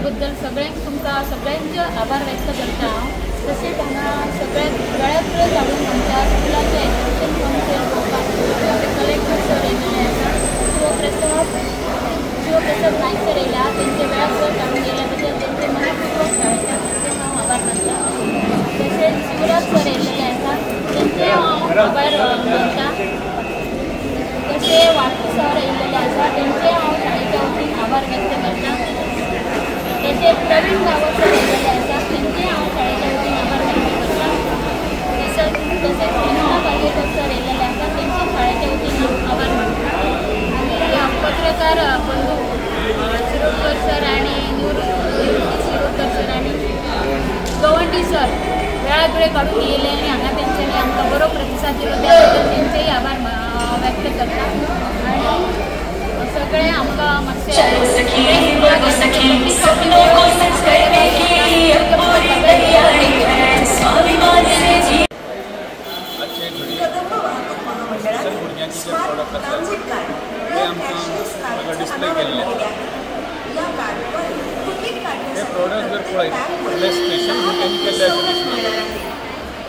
बद्दल सगळ्यांक तुमकां सगळ्यांचे आभार व्यक्त करता हांव. तशेंच हांगा सगळ्याक वेळाक वेळ काडून आमच्या स्कुलाचें एज्युकेशन फंक्शन पळोवपाक आमचे कलेक्टर सर येयलेले आसा, शिवप्रसाद नायक सर येयला, तेंचे वेळाक वेळ काडून येयल्या बद्दल तेंचे मनापूर्वक शाळेच्या वतीन हांव आभार मानता. तशेंच शिवराज सर येयलेले आसा, तेंचे हांव आभार मानता. तशें वाटू सर येयलेले आसा, तेंचे हांव शाळेच्या वतीन आभार व्यक्त करता. तशेंच प्रवीण गांवस सर येयलेले आसा, तेंचे हांव शाळेच्या वतीन आभार व्यक्त करता. तशेंच विनोद पालयेकर सर येयलेले आसा, तेंचे शाळेच्या वतीन हांव आभार मानता. आनी पत्रकार बंधू शिरोडकर सर आनी निवृत्ती शिरोडकर सर आनी गवंडी सर वेळाक वेळ काडून येयले आनी हांगा तेंच्यांनी आमकां बरो प्रतिसाद दिलो, त्या बद्दल तेंचेय आभार व्यक्त करता. आनी सगळे आमकां मातशें स्पेशल भुरग्यांचे जे प्रोडक्ट आसात ते आमकां हांगा डिस्प्ले केल्ले. हे प्रोडक्ट जर पळयत जाल्यार स्पेशल भुरग्यांनी केल्ले अशें दिसना.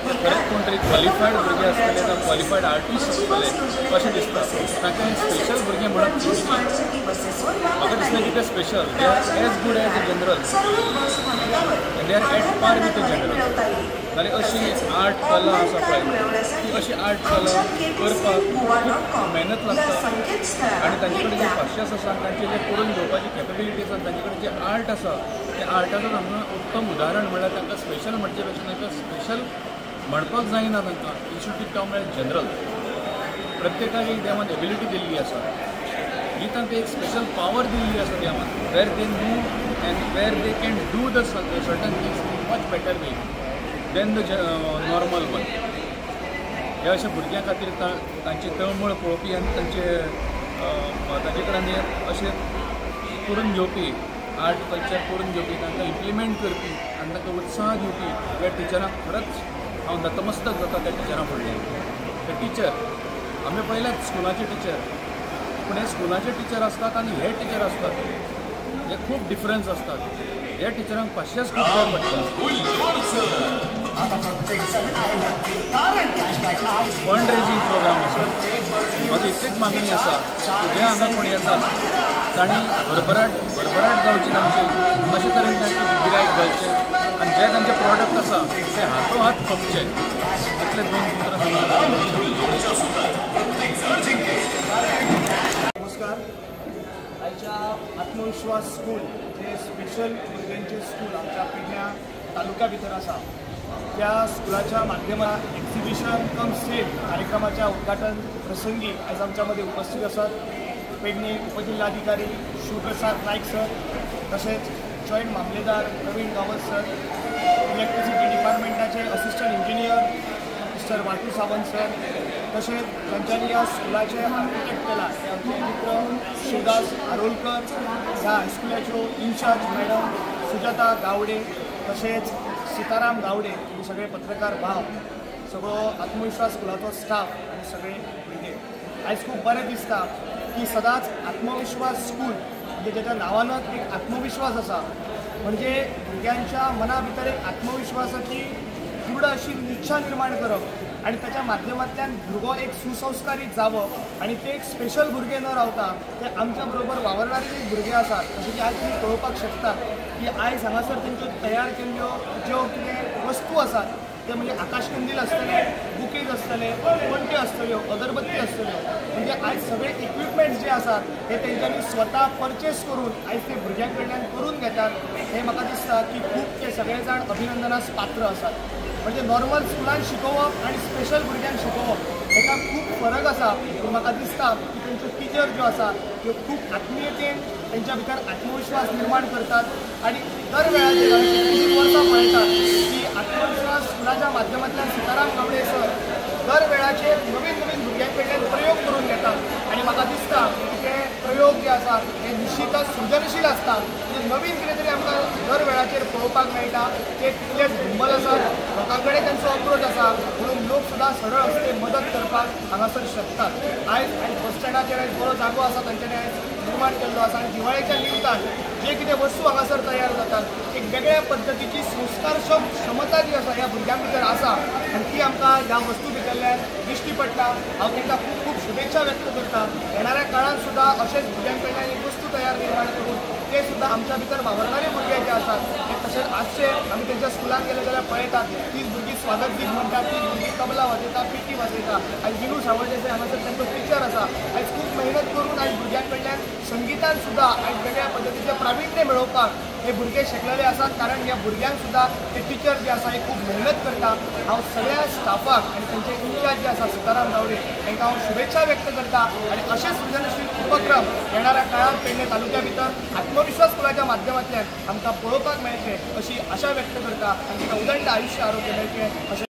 खरेंच कोण तरी क्वॉलिफायड भुरगे आसतले जावं क्वॉलिफायड आर्टिस्ट आसतले अशें दिसता. तांकां स्पेशल भुरगे म्हणप चुकीचें. म्हाका दिसना की ते special, they are as good as a general, they are at par with a general. जाल्यार अशी आर्ट कला आसा पळय, ती अशी आर्ट कला करपाक खूब मेहनत लागता आनी तांचे कडेन जें पाशियस आसा, तांचे जें करून घेवपाची कॅपेबिलिटी आसा, तांचे कडेन जें आर्ट आसा, त्या आर्टाचो हांगा उत्तम उदाहरण म्हणल्यार तांकां स्पेशल म्हणचे पेक्षा तांकां स्पेशल म्हणपाक जायना. तांकां it should be term as general. प्रत्येकाक एक देवान एबिलिटी दिल्ली आसा, ही तांकां एक स्पेशल पावर दिल्ली आसा देवान, where they know and where they can do the certain things in much better way than the normal one. हे अशा भुरग्यां खातीर तांची तळमळ पळोवपी आनी तांचे तांचे कडेन अशें करून घेवपी, आर्ट कल्चर करून घेवपी, तांकां इम्प्लिमेंट करपी आनी तांकां उत्साह दिवपी ह्या टिचरांक खरेंच हांव नतमस्तक जाता त्या टिचरां फुडल्यान. ते टिचर आमी पळयल्यात स्कुलाचे टिचर, पूण हे स्कुलाचे टिचर आसतात आनी हे टिचर आसतात हे खूब डिफरन्स आसतात. ह्या टिचरांक पाशियस खूब जाय पडटा. फंड रेजींग प्रोग्राम आसा. म्हाजी इतलीच मागणी आसा की जे हांगा कोण येतात तांणी भरभराट जावची तांची, अशे तरेन तांकां गिरायक घालचें आनी जे तांचे प्रोडक्ट आसा ते हातोहात खपचे. इतले दोन उतरां सांगून. नमस्कार. आयच्या आत्मविश्वास स्कूल जे स्पेशल भुरग्यांचे स्कूल आमच्या पेडण्या तालुक्या भितर आसा, त्या स्कुलाच्या माध्यमात एक्झिबिशन कम सेल कार्यक्रमाच्या उद्घाटन प्रसंगी आयज आमच्या मदीं उपस्थित आसात पेडणे उपजिल्हाधिकारी शिवप्रसाद नायक सर, तशेंच जॉयंट मामलेदार प्रवीण गांवस सर, इलेक्ट्रिसिटी डिपार्टमेंटाचे assistant engineer mister Vatu Sawant sir, तशेंच तांच्यांनी ह्या स्कुलाचे आर्किटेक्ट केला ते आमचे मित्र शिवदास आरोलकर, ह्या हायस्कुलाच्यो इन्चार्ज मॅडम सुजाता गावडे, तशेंच सीताराम गावडे, हे सगळे पत्रकार भाव, सगळो आत्मविश्वास स्कुलाचो स्टाफ आनी सगळे भुरगे. आयज खूब बरें दिसता की सदांच आत्मविश्वास स्कूल म्हणजे ज्याच्या नांवानच एक आत्मविश्वास आसा, म्हणजे भुरग्यांच्या मना भितर एक आत्मविश्वासाची दृढ अशी इच्छा निर्माण करप आनी ताच्या माध्यमांतल्यान भुरगो एक सुसंस्कारीत जावप आनी ते एक स्पेशल भुरगे न रावता ते आमच्या बरोबर वावरणारे जे भुरगे आसात, जशें की आयज तुमी पळोवपाक शकतात की आयज हांगासर तेंच्यो तयार केल्ल्यो ज्यो कितें वस्तू आसात ते म्हणजे आकाशकंदील आसतले, बुकेज आसतले, पणट्यो आसतल्यो, अगरबत्ती आसतल्यो, म्हणजे आयज सगळे इक्विपमेंट्स जे आसात हे तेंच्यांनी स्वता परचेस करून आयज ते भुरग्यां कडल्यान करून घेतात. हे म्हाका दिसता की खूब ते सगळे जाण अभिनंदनास पात्र आसात. म्हणजे नॉर्मल स्कुलान शिकोवप आनी स्पेशल भुरग्यांक शिकोवप हेका खूब फरक आसा. पूण म्हाका दिसता की तेंच्यो टिचर ज्यो आसा त्यो खूब आत्मियतेन तेंच्या भितर आत्मविश्वास निर्माण करतात आनी दर वेळाचेर हांवें कितलींशींच वर्सां पळयतात की आत्मविश्वास स्कुलाच्या माध्यमांतल्यान सीताराम गावडे सर दर वेळाचेर नवीन नवीन भुरग्यां कडल्यान प्रयोग करून घेतात आनी म्हाका दिसता की ते प्रयोग जे आसा हे निश्चितच सृजनशील आसता. म्हणजे नवीन कितें तरी आमकां दर वेळाचेर पळोवपाक मेळटा. ते तितलेच हंबल आसात, लोकां कडेन तांचो अप्रोच आसा, म्हणून लोक सुद्दां सरळ हस्ते मदत करपाक हांगासर शकतात. आयज आयज बस स्टँडाचेर आयज बरो जागो आसा, तांच्यांनी आयज निर्माण केल्लो आसा आनी दिवाळेच्या निमतान जे कितें वस्तू हांगासर तयार जातात एक वेगळ्या पद्दतीची संस्कारक्षम क्षमता जी आसा ह्या भुरग्यां भितर आसा आनी ती आमकां ह्या वस्तू भितरल्यान दिश्टी पडटा. हांव तांकां खूब खूब शुभेच्छा व्यक्त करता. येणाऱ्या काळांत सुद्दां अशेंच भुरग्यां कडल्यान एक वस्तू तयार निर्माण करून ते सुद्दां आमच्या भितर वावरणारे भुरगे जे आसात ते तशेंच आजचे आमी तेंच्या स्कुलान गेले जाल्यार पळयतात तीच भुरगीं स्वागत गीत म्हणटात, तीच भुरगीं तबला वाजयता, पेटी वाजयता. आयज विनू सावड्डेकर हांगासर तांचो टिचर आसा. आयज खूब मेहनत करून आयज भुरग्यां कडल्यान संगितान सुद्दां आयज वेगळ्या पद्दतीचें प्राविण्य मेळोवपाक हे भुरगे शिकलेले आसात, कारण ह्या भुरग्यांक सुद्दां ते टिचर जे आसा हे खूब मेहनत करता. हांव सगळ्या स्टाफाक आनी तेंचे इन्चार्ज जे आसा सीताराम गावडे तांकां हांव शुभेच्छा व्यक्त करता आनी अशे सृजनशील उपक्रम येणाऱ्या काळांत पेडणे तालुक्या भितर आत्मविश्वास स्कुलाच्या माध्यमांतल्यान आमकां पळोवपाक मेळटले अशी आशा व्यक्त करता आनी तांकां उदंड आयुश्य आरोग्य मेळचें अशें.